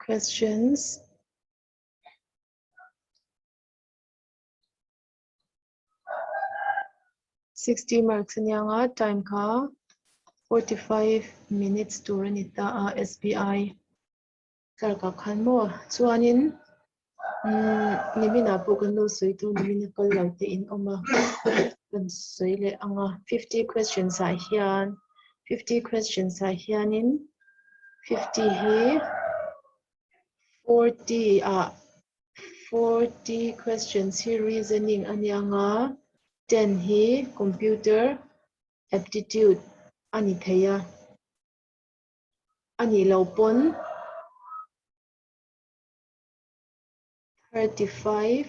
Questions. 60 marks ania nga time kha 45 minutes tur a ni ta a SBI clerk ah khan maw chuanin umm niminah pawh kan lo sawi tawh nimin a kal lo te in awm a kan sawi leh ang a 50 questions ah hian 50 questions ah hianin 50 hi 40 ah 40 questions hi reasoning a nia nga, 10 hi computer aptitude a ni thei a, a nih loh pawn 35,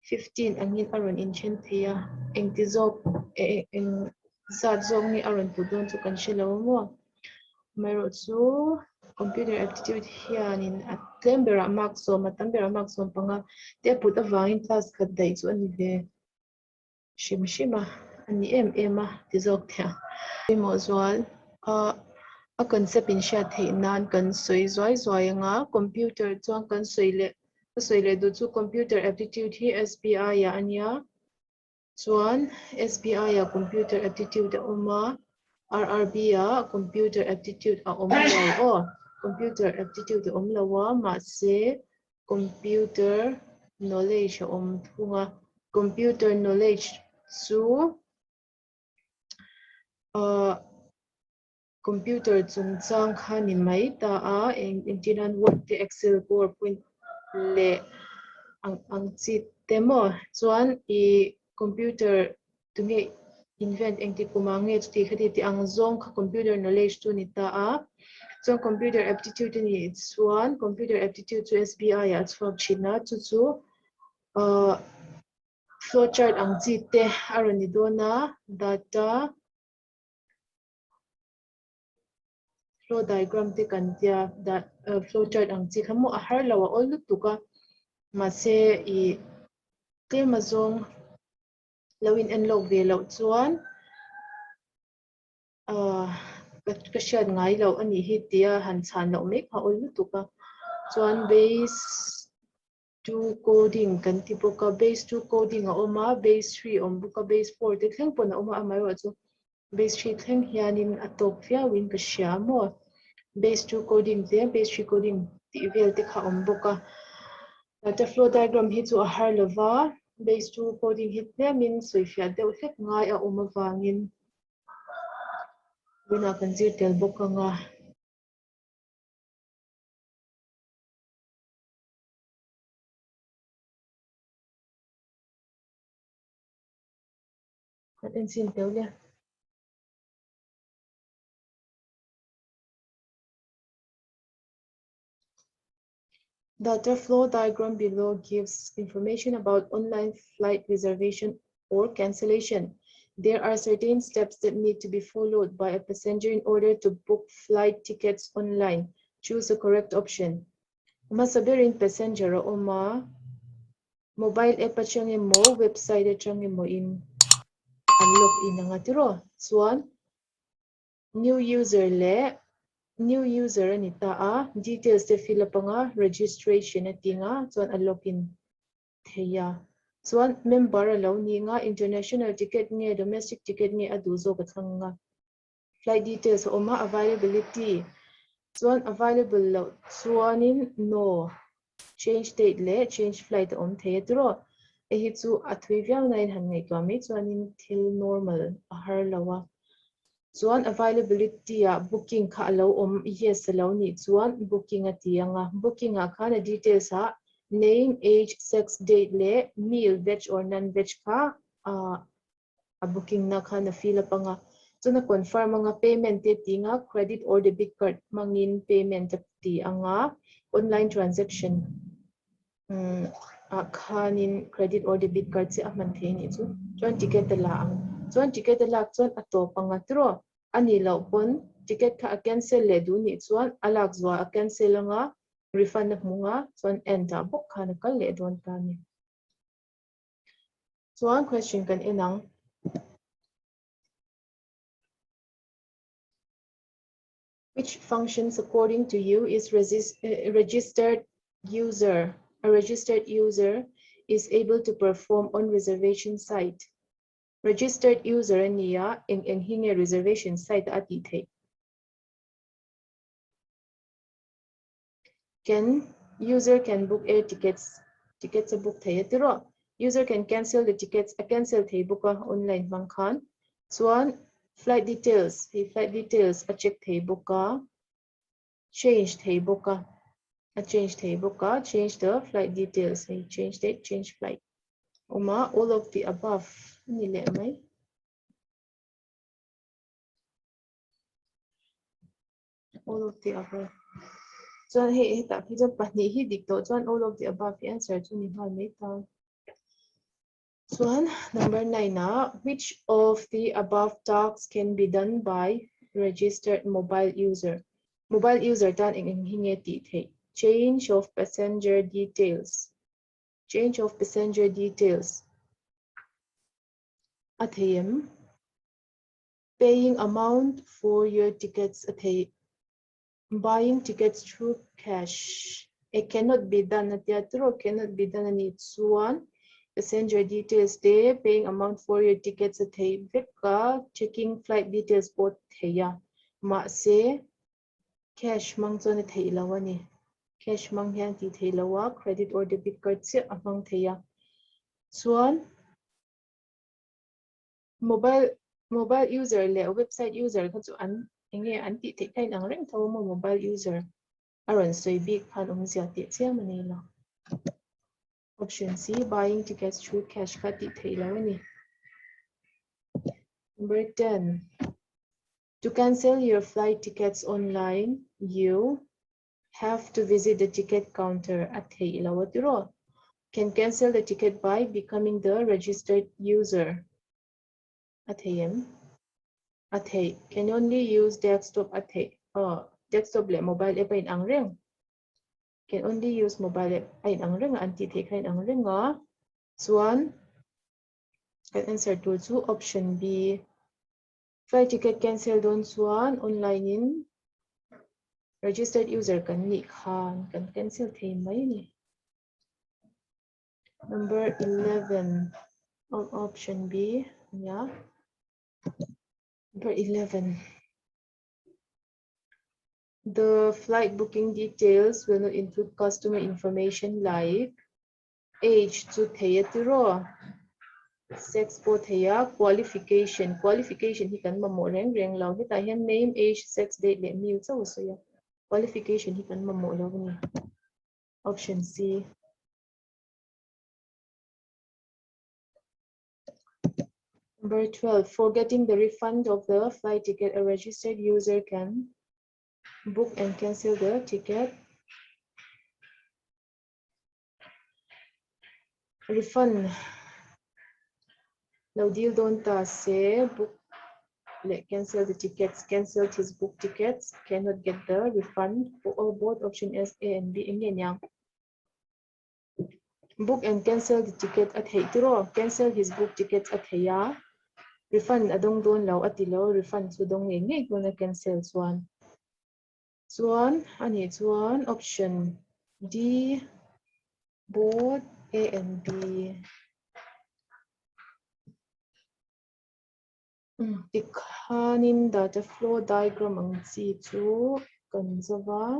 15 angin a rawn inthen thei a, engti zawk eng zat zawk nge a rawn put dawn chu kan hre lo a maw? Amaherawh chu computer aptitude hianin a tlem berah mark sawm a tam berah mark 15 te a put avangin class khat daih chu a ni ve hrim hrim a, a ni em em a ti zawk thei ang. Pawimawh zual a a concept in hriat theih nan kan sawi zuai zuai anga computer chuan kan sawi leh ka sawi leh duh chu computer aptitude hi SBI ah a nia. Chuan SBI ah computer aptitude a awm a, RRB ah computer aptitude a awm lo aw. Computer aptitude a awm lo a, mahse computer knowledge a awm thung a. Computer knowledge chu ahh Computer chungchang kha ni mai ta a, eng engtin an Word te Excel, PowerPoint leh ang ang chi te maw? Chuan i computer tunge invent engti kum ah nge chuti khati tih ang zawng kha computer knowledge chu ni ta a. Chuan computer aptitude a nih chuan computer aptitude chu SBI ah a chhuak thin a, chu chu ahh flow chart ang chi te a rawn ni dawn a, data Flow diagram te kan tia flow chart ang chi kha maw a har lo a awl lutuk a mahse ih tlem azawng lo in en lawk ve loh chuan ah ka hriat ngai loh a nih hi tia han chhan loh mai kha awl lutuk a chuan base 2 coding kan ti bawk a base 2 coding a awm a base 3 a awm bawk a base 4 te thleng pawn a awm a amaherawhchu chu base 3 thleng hianin a tawp viauin ka hria maw base 2 coding te base 3 coding tih vel te kha a awm bawk a data flow diagram hi chu a har lova base 2 coding hi tlemin sawifiah deuh hlek ngai a awm avangin tunah kan zir tel bawk ang a. Kan en chin teu le. Data flow diagram below gives information about online flight reservation or cancellation. There are certain steps that need to be followed by a passenger in order to book flight tickets online. Choose the correct option. Hmasa berin passenger a awm a, mobile app atang emaw website atang emaw in an log in anga tiraw? Chuan new user leh new user a ni ta a, details te fill up anga registration a ti anga chuan a log in thei a. Chuan member a lo ni anga international ticket nge domestic ticket nge a duh zawk a thlang anga. Flight details a awm a, availability chuan available loh chuanin no, change date leh change flight a awm thei a tiraw. Hei hi chu a thui viau nain han ngaihtuah mai chuanin thil normal a har lo a. Chuan availability ah booking kha a lo awm yes a lo nih chuan booking a ti ang a, booking ah khan a details ah name, age, sex, date leh meal veg or non-veg kha ah a booking na khan a fill up anga chuan a confirm anga payment te ti anga credit or debit card hmangin payment a ti anga online transaction umm ah khanin credit or debit card che a hman thei anih chu chuan ticket a la ang chuan ticket a lak chuan a tawp anga tiraw a nih loh pawn ticket kha a cancel leh duh nih chuan a lak zuah a cancel anga refund a hmu anga chuan end ah bawk khan a kal leh dawn ta a ni. Chuan question kan en ang. Which functions according to you is registered user a registered user is able to perform on reservation site? Registered user a ni a, eng eng hi nge reservation site ah a tih theih? Can user can book air tickets tickets a book thei a tiraw? User can cancel the tickets a cancel thei bawk a online hmang khan. Chuan flight details hei flight details a check thei bawk a, change thei bawk a, a change thei bawk a, change the flight details hei change date change flight awm a, all of the above a ni leh mai. All of the above. Chuan hei hetah khi chuan pahnih hi dik tawh chuan all of the above hi answer chu ni nghal mai ta. Chuan number 9 ah which of the above tasks can be done by registered mobile user? Mobile user tan eng eng hi nge tih theih? Change of passenger details. Change of passenger details. A thei em? Paying amount for your tickets a theih. Buying tickets through cash It cannot be done a tia tiraw cannot be done a nih chuan passenger details te paying amount for your tickets a theih vek a, checking flight details pawh theih a. Mahse cash hmang chuan a theih lo a ni. Cash hmang hian tih theih lo a, credit or debit card chiah a hmang thei a. Chuan Mobile mobile user leh website user kha chu an enge an tih theih kha inang reng tho a maw mobile user a rawn sawi bik khan awmzia tih chiam a nei lo. Option C buying tickets through cash kha tih theih lo a ni. Number 10. To cancel your flight tickets online, you have to visit the ticket counter a theih lo a tiraw. Can cancel the ticket by becoming the registered user a thei em? A theih. Can only use desktop a theih. Aw, desktop leh mobile app a inang reng. Can only use mobile app a inang reng a, an tih theih kha a inang reng a. Chuan kan answer tur chu option B. Flight ticket cancel dawn chuan online in registered user kan nih khan kan cancel thei mai a ni. Number 11 option B ania. Number 11. The flight booking details will not include customer information like Age chu thei a tiraw? Sex pawh thei a, qualification, qualification hi kan mamawh reng reng lo. Hetah hian name, age, sex, date leh meal chauh a sawi a. Qualification hi kan mamawh lo a ni. Option C. Number 12, for getting the refund of the flight ticket, a registered user can book and cancel the ticket. Refund lo dil dawn ta se book leh cancel the tickets cancel his book tickets cannot get the refund or both option S A and B eng nge niang book and cancel the ticket a theih tiraw cancel his book tickets a thei a refund a dawng dawn lo a ti lo refund chu dawng ngei ngei dawn a cancel chuan. Chuan a nih chuan option D both A and B. Tikhanin data flow diagram ang chi chu kan zo va.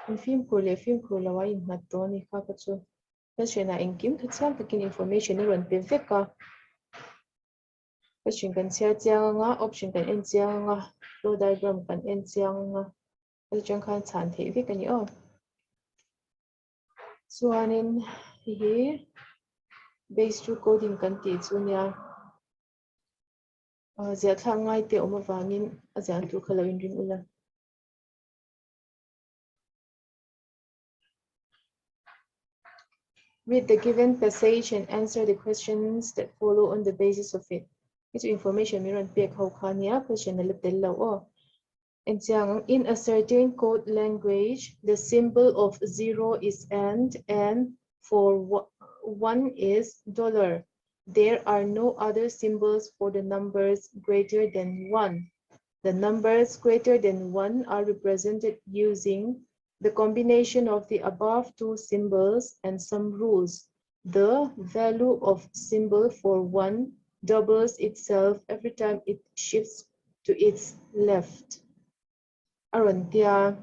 In fimkhur leh fimkhur lo a innghat tawh a ni kha ka chu. Question ah engkim kha chiang takin information a rawn pe vek a. Question kan chhiar chiang anga, option kan en chiang anga, flow diagram kan en chiang anga, heti chang khan chhan theih vek a ni aw. Chuanin hei hi base to coding kan tih chu nia ziah thlak ngai te awm avangin a ziah tur kha lo inring ula. Read the given passage and answer the questions that follow on the basis of it. Hei chu information min rawn pek ho kha nia, question a la tel lo aw. Engchiang, in a certain code language, the symbol of zero is and and for one is dollar. There are no other symbols for the numbers greater than one. The numbers greater than 1 are represented using the combination of the above two symbols and some rules. The value of symbol for 1 doubles itself every time it shifts to its left. A rawn tia.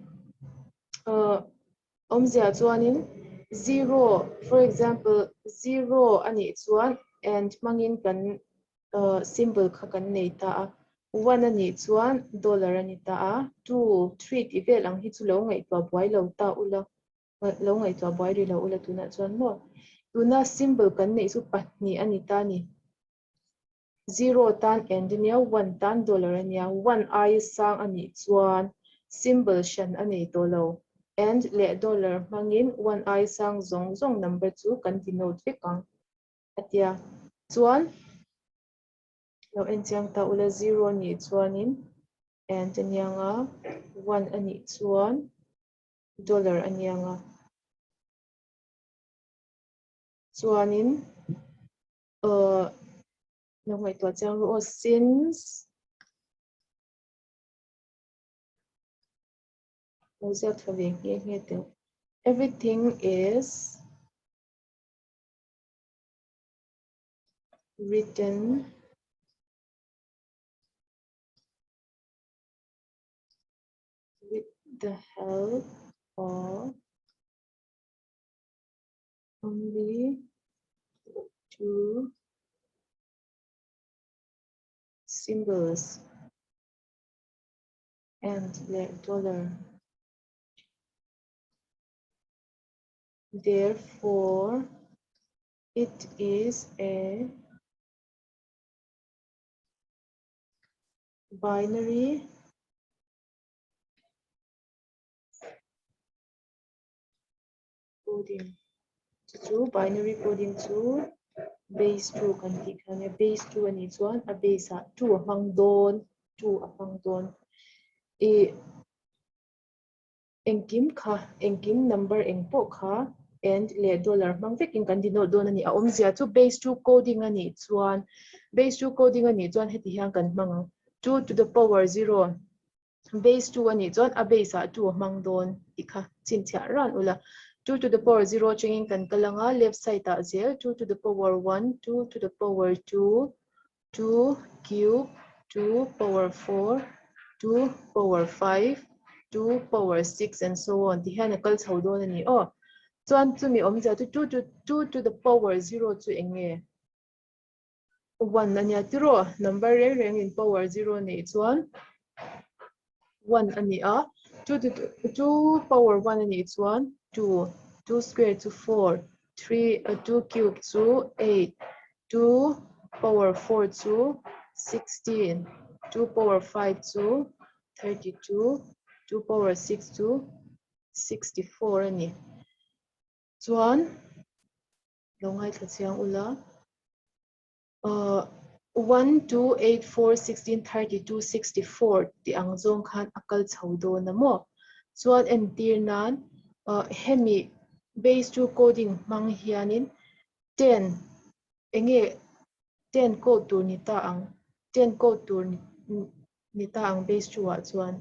Awmzia chuanin zero, for example, zero a nih chuan and hmangin kan symbol kha kan nei ta a, one a nih chuan dollar a ni ta a, two, three tih vel ang hi chu lo ngaihtuah buai lo ta ula, lo ngaihtuah buai rih lo ula tunah chuan maw. Tuna symbol kan neih chu pahnih a ni ta a ni. Zero tan and ania, one tan dollar ania, one aia sang a nih chuan symbol hran a nei tawh lo. And leh dollar hmangin one aia sang zawng zawng number chu kan denote vek ang a tia. Chuan lo en chiang ta ula zero nih chuanin and ania nga, one a nih chuan dollar ania nga. Chuanin Lo ngaihtuah chiang ru aw since lo ziak thla ve nghe nghe teh everything is written with the help of only two symbols and the dollar. Therefore, it is a binary coding chu chu binary coding chu base 2 kan tih kha ania base 2 anih chuan a base ah 2 a hmang dawn 2 a hmang dawn i engkim kha engkim number eng pawh kha and leh dollar hmang vekin kan denote dawn ani a awmzia chu base 2 coding anih chuan base 2 coding anih chuan heti hian kan hmang ang 2 to the power 0 Base 2 a nih chuan a base ah 2 a hmang dawn tih kha chhinchhiah ran ula. 2 to the power 0 atangin kan kal ang a, left side ah zel 2 to the power 1, 2 to the power 2, 2 cube, 2 power 4, 2 power 5, 2 power 6 and so on ti hian a kal chho dawn a ni aw. Chuan chumi awmzia chu 2 to 2 to the power 0 chu eng nge? 1 a nia tiraw number reng reng in power 0 neih chuan 1 a ni a 2 to 2 power 1 a nih chuan 2 2 square chu 4 3 2 cube chu 8 2 power 4 chu 16 2 power 5 chu 32 2 power 6 chu 64 a ni chuan Lo ngaithla chiang ula. 1, 2, 8, 4, 16, 32, 64 tih ang zawng khan a kal chho dawn a maw? Chuan entir nan hemi base 2 coding hmang hianin 10 enge 10 code tur ni ta ang 10 code tur ni ta ang base 2 ah chuan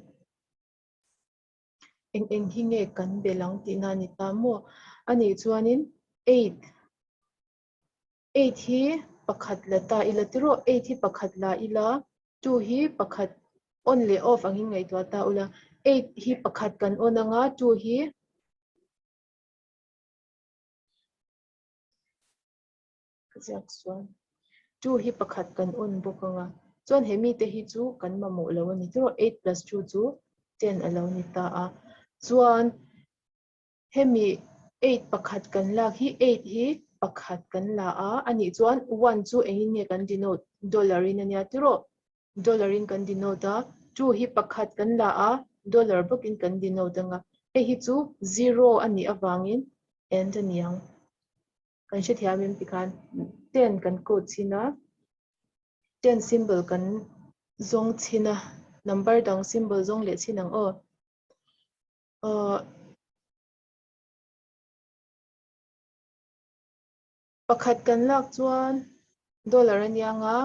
Eng eng hi nge kan bel ang tihna a ni ta maw? A nih chuanin eight, eight hi pakhat la ta ila tiraw? Eight hi pakhat la ila, two hi pakhat on leh off angin ngaihtuah ta ula. Eight hi pakhat kan on anga, two hi Ka ziak chuan two hi pakhat kan on bawk anga chuan he mite hi chu kan mamawh lo a ni tiraw eight plus two chu ten a lo ni ta a chuan hemi eight pakhat kan lak hi eight hi pakhat kan la a anih chuan one chu engin nge kan denote dollar in ania tiraw dollar in kan denote a two hi pakhat kan la a dollar bawkin kan denote anga hei hi chu zero a nih avangin and a ni ang. Kan hrethiam em tikhan ten kan code chhin a, ten symbol kan zawng chhin a, number dang symbol zawng leh chhin ang aw. Pakhat kan lak chuan dollar a nia nga.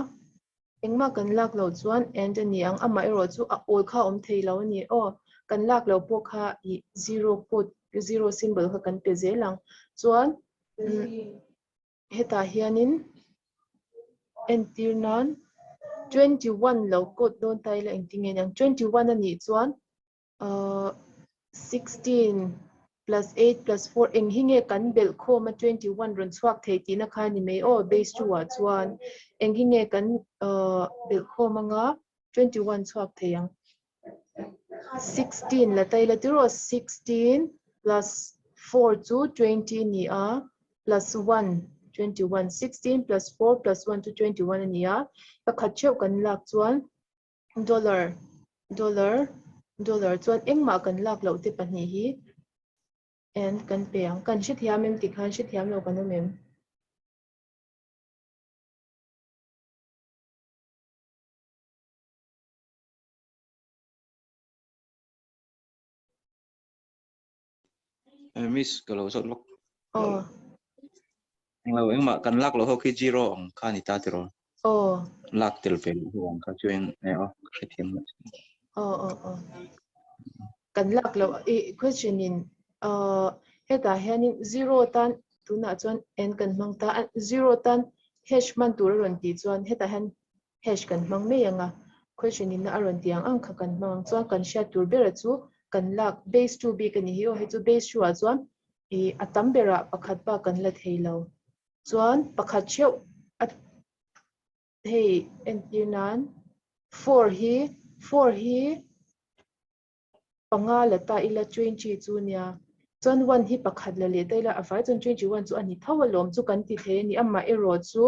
Engmah kan lak loh chuan and a ni ang, amaherawh chu a awl kha a awm thei lo a ni aw. Kan lak loh pawh kha ih zero code, zero symbol kha kan pe zel ang. Chuan hetah hianin entir nan 21 lo code dawn ta ila engtin nge niang? 21 a nih chuan 16 plus 8 plus 4 eng hi nge kan belh khawm a 21 rawn chhuak thei tihna kha a ni mai aw base 2 ah chuan eng hi nge kan belh khawm anga 21 chhuak thei ang 16 la taila tiraw 16 plus 4 chu 20 ni a plus 1 21 16 plus 4 plus 1 chu 21 a ni a pakhat theuh kan lak chuan Dollar, dollar, dollar chuan engmah kan lak loh te pahnih hi and kan pe ang. Kan hrethiam em tih khan hrethiam lo kan awm em? Eh, miss ka lo zawt lawk. Aw. Englo engmah kan lak lo ho khi zero ang kha ni ta tiraw. Aw. Lak tel ve lo ho ang kha chu eng eh aw ka hrethiam lo. Aw aw aw. Kan lak lo i question in uh hetah hianin zero tan tunah chuan n kan hmang ta a zero tan hash hman tur a rawn tih chuan hetah hian Hash kan hmang mai ang a, question in a rawn ti ang ang kha kan hmang ang chuan kan hriat tur bera chu kan lak base 2 bik a ni hi aw hei chu base 2 ah chuan ih a tam berah pakhat bak kan la thei lo chuan pakhat theuh a hei entir nan four hi four hi panga la ta ila 20 chu nia chuan one hi pakhat la leh ta ila a vai chuan 21 chu a ni tho alawm chu kan ti thei a ni amah erawh chu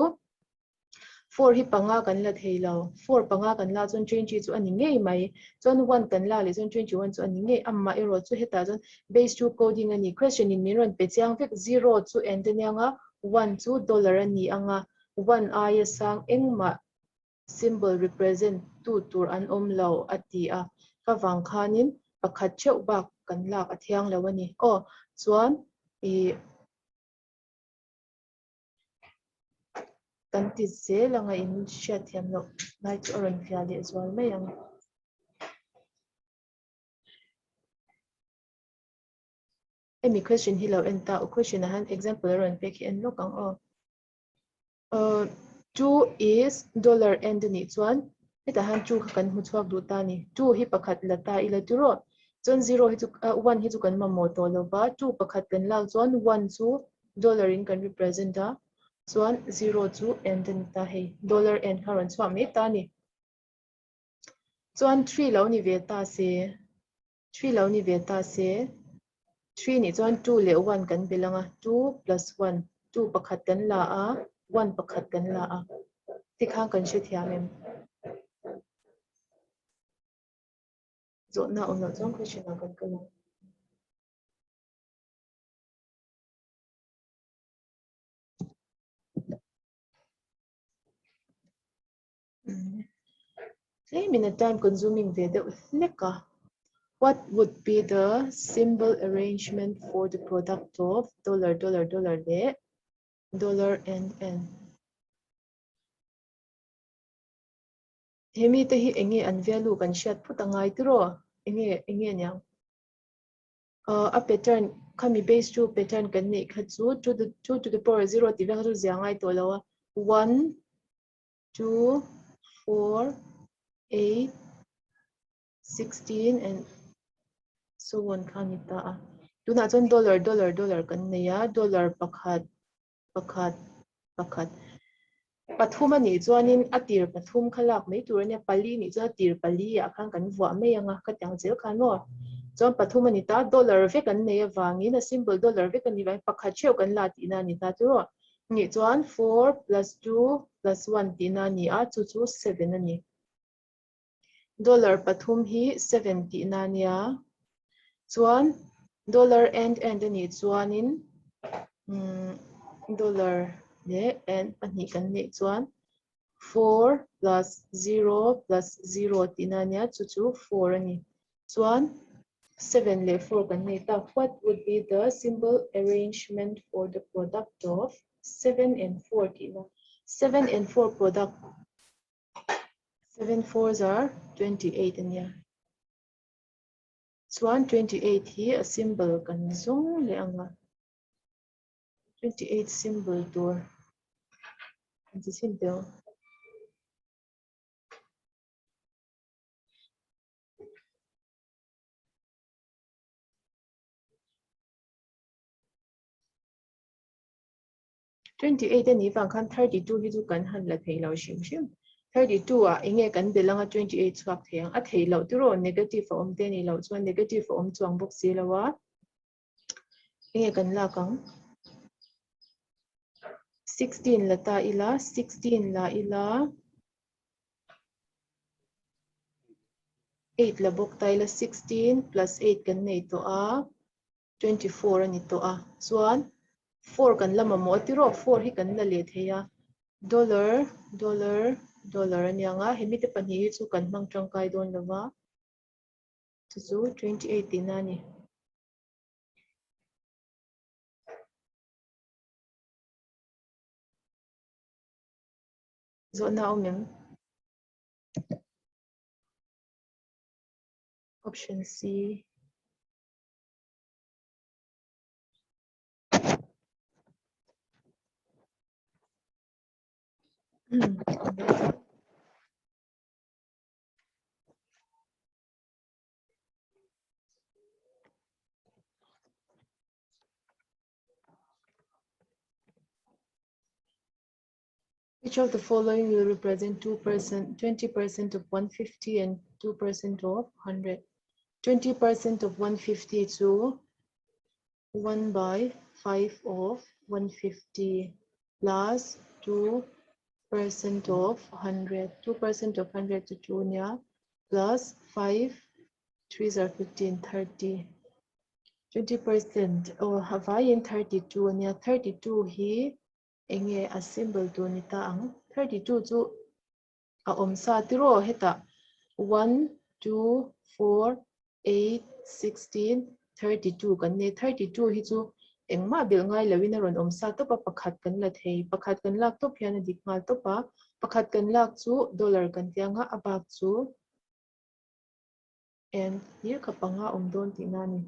Four hi panga kan la thei lo. Four panga kan la chuan 20 chu a ni ngei mai. Chuan one kan la leh chuan 21 chu a ni ngei. Amah erawh chu hetah chuan base two coding a ni. Question in min rawn pe chiang vek. Zero chu eng te nia anga one chu dollar a ni anga one aia sang engmah symbol represent tu tur an awm lo a ti a. Ka vang khanin pakhat theuh bak kan lak a thiang lo a ni. Aw chuan ih. Kan ti zel anga in hriatthiam loh lai chu a rawn fiah leh zual mai ang. Hemi question hi lo en ta u question ah hian example a rawn pek hi en lawk ang aw. Two is dollar and a nih chuan hetah hian two kha kan hmu chhuak duh ta a ni. Two hi pakhat la ta ila tiraw chuan zero hi chu one hi chu kan mamawh tawh lo va two pakhat kan lak chuan one chu dollar in kan represent a chuan zero chu and a ni ta hei dollar and kha rawn chhuah mai ta a ni. Chuan three lo ni ve ta se three lo ni ve ta se three nih chuan two leh one kan belh ang a two plus one two pakhat kan la a one pakhat kan la a tikhan kan hrethiam em? Zawhna awm loh chuan question ah kan kal ang. Tlemin a time consuming ve deuh hlek a. What would be the symbol arrangement for the product of dollar dollar dollar leh dollar and and? He mite hi enge an value kan hriat phut a ngai tiraw? Enge enge aniang? A pattern khami base 2 pattern kan neih kha chu 2 to 2 to the power 0 tih vel kha chu zia ngai tawh lo a. 1 2 4 8 16 and so on kha ni ta a. Tunah chuan dollar dollar dollar kan nei a, dollar pakhat pakhat pakhat pathum a nih chuanin a tir pathum kha lak mai tur a nia pali nih chuan a tir pali ah khan kan vuah mai ang a ka ti ang zel khan maw chuan pathum a ni ta dollar vek an nei avangin a symbol dollar vek a nih vangin pakhat theuh kan la tihna a ni ta chu rawh nih chuan four plus two plus one tihna a ni a chu chu seven a ni dollar pathum hi seven tihna a nia chuan dollar and and a nih chuanin umm dollar leh and pahnih kan neih chuan four plus zero plus zero tihna a nia chu chu four a ni chuan seven leh four kan nei ta what would be the symbol arrangement for the product of seven and four tihna seven and four product. 7 fours are 28 ania. Chuan 28 hi a symbol kan zawng leh ang a. 28 symbol tur an ti chhin teh ang. 28 a nih vang khan 32 hi chu kan han la thei lo hrim hrim. 32 ah enge kan belh anga 28 chhuak thei ang. A thei loh tiraw negative a awm te a nih loh chuan negative a awm chuang bawk si lo a. Enge kan lak ang? 16 la ta ila, 16 la ila. 8 la bawk ta ila, 16 plus 8 kan nei tawh a. 24 a ni tawh a, chuan 4 kan la mamawh a tiraw, 4 hi kan la leh thei a, dollar, dollar, dollar a nia nga, hemi te pahnih hi chu kan hmang tangkai dawn lo va, chu chu 28 tihna a ni. Zawhna a awm em? Option C. Which of the following will represent 2%, 20% of 150 and 2% of 100? 20% of 150 to 1 by 5 of 150 plus 2% of 100. 2% of 100 to 2 nia plus 5, 3s are 15, 30. 20% oh, havai in 32 nia 32 hi Enge a symbol tur ni ta ang? 32 chu a awm sa tiraw hetah 1, 2, 4, 8, 16, 32 kan nei. 32 hi chu engmah belh ngai loin a rawn awm sa tawp a, pakhat kan la thei. Pakhat kan lak tawp hian a dik nghal tawp a, pakhat kan lak chu dollar kan ti ang a, a bak chu and hlir kha panga awm dawn tihna a ni.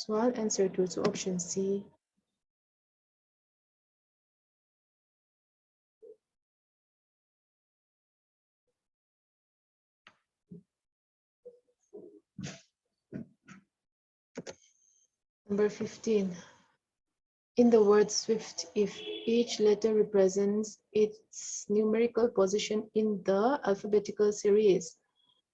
Chuan answer tur chu option C. Number 15. In the word SWIFT, if each letter represents its numerical position in the alphabetical series,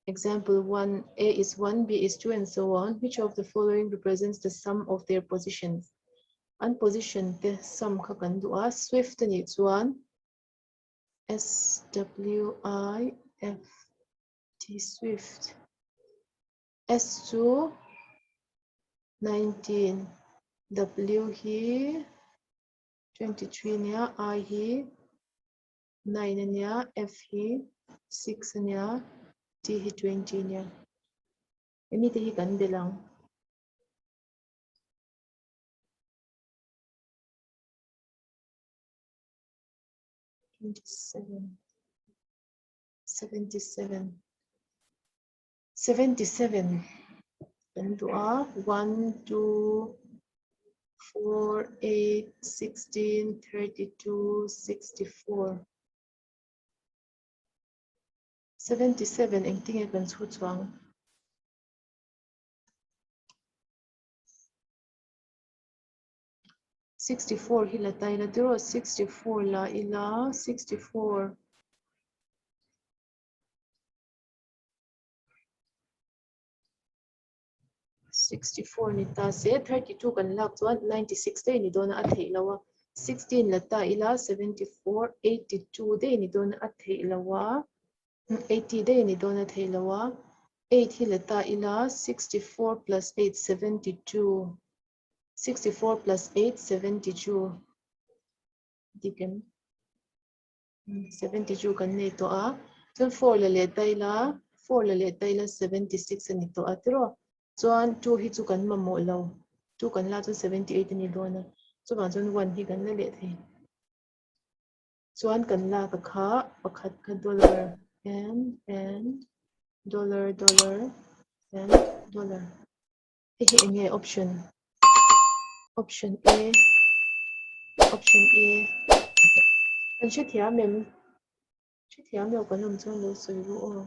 Example 1, A is 1, B is 2, and so on. Which of the following represents the sum of their positions? An position te sum kha kan duh a, swift a nih chuan S W I F T swift. S chu 19, W hi 23 nia, I hi 9 a nia, F hi 6 a nia, T hi 20 a nia. Hemi te hi kan belh ang. 27, 77, 77 kan duh a, 1, 2, 4, 8, 16, 32, 64. 77 engtinge kan chhu chuang? 64 hi la ta ila tiraw? 64 la ila 64. 64 ni ta se 32 kan lak chuan 96 daih ni dawn a a theih lo a 16 la ta ila 74 82 daih ni dawn a a theih lo a 80 daih ni dawn a theih lo a 8 hi la ta ila 64 plus 8 72 64 plus 8 72 dik em 72 kan nei tawh a, chuan 4 la leh ta ila, 4 la leh ta ila 76 a ni tawh a tiraw? Chuan 2 hi chu kan mamawh lo, 2 kan la chuan 78 a ni dawn a, chuvang chuan 1 hi kan la leh thei. Chuan kan lak a kha pakhat kha dollar and and dollar dollar and dollar. Hei hi eng nge option option A option A kan hrethiam em? Hrethiam lo kan awm chuan lo sawi ru aw.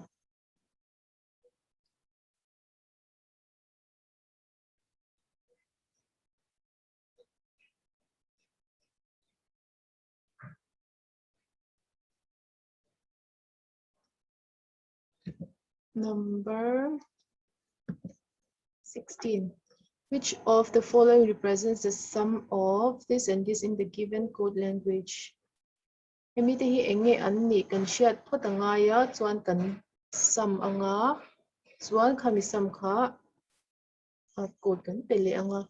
Number 16. Which of the following represents the sum of this and this in the given code language? Hemi te hi eng nge an nih kan hriat phawt a ngai a, chuan kan sum anga, chuan khami sum kha a code kan pe leh anga.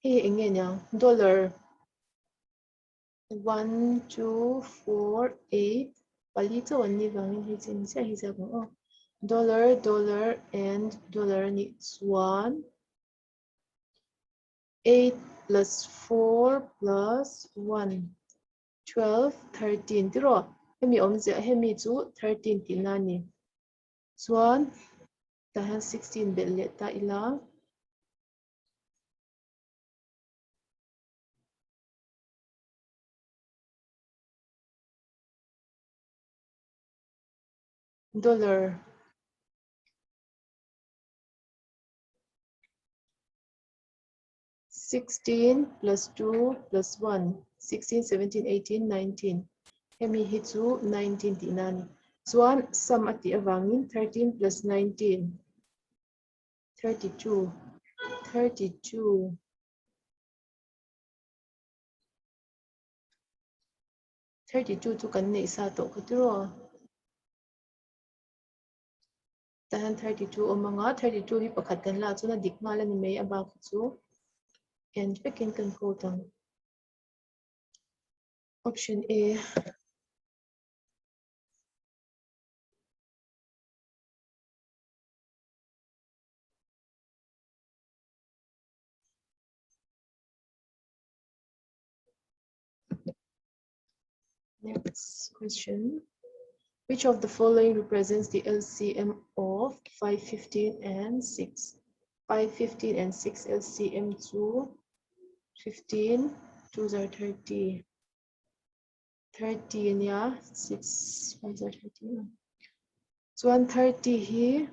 Hei hi eng nge niang? Dollar 1, 2, 4, 8 pali chauh an nih vangin hei chin chiah hi ziak ang aw. Dollar, dollar and dollar a nih chuan 8 plus 4 plus 1 12 13 tiraw hemi awmzia hemi chu 13 tihna a ni. Chuan tah hian 16 belh leh ta ila. Dollar 16 plus 2 plus 1, 16, 17, 18, 19. Hemi hi chu 19 tihna a ni. Chuan sum a tih avangin 13 plus 19, 32, 32. 32 chu kan neih sa tawh kha tiraw? Tah hian 32 awm anga, 32 hi pakhat kan la chuan a dik nghal a ni mai a bak hi chu en vekin kan code ang. Option A. Next question. Which of the following represents the LCM of 5, 15 and 6? 5, 15 and 6 LCM 2, 15, 2 are 30. 30 ania, 6, 5 are 30. Chuan 30 hi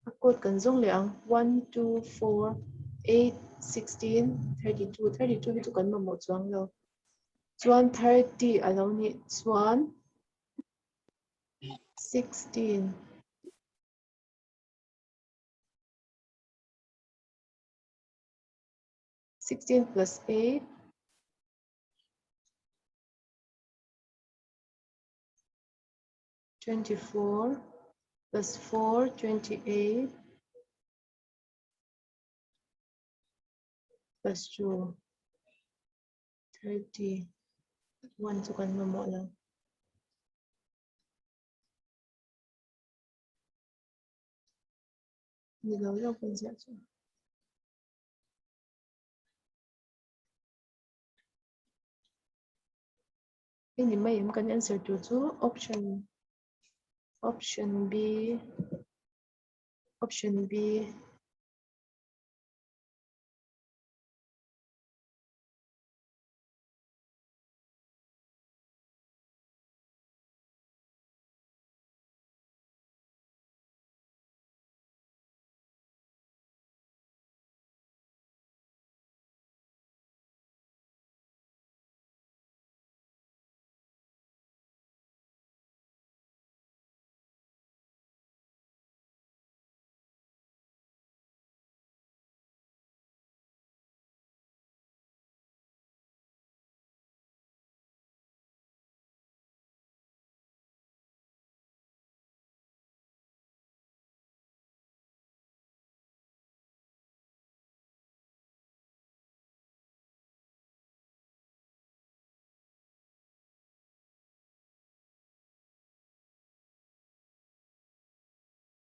a code kan zawng leh ang 1, 2, 4, 8, 16, 32. 32 hi chu kan mamawh chuang lo. Chuan 30 a lo nih chuan 16. 16 plus 8 24 plus 4 28 plus 2 30 1 chu kan mamawh lo. Ni lo lo kan ziah chu. Hei ni mai em kan answer tur chu option option B option B.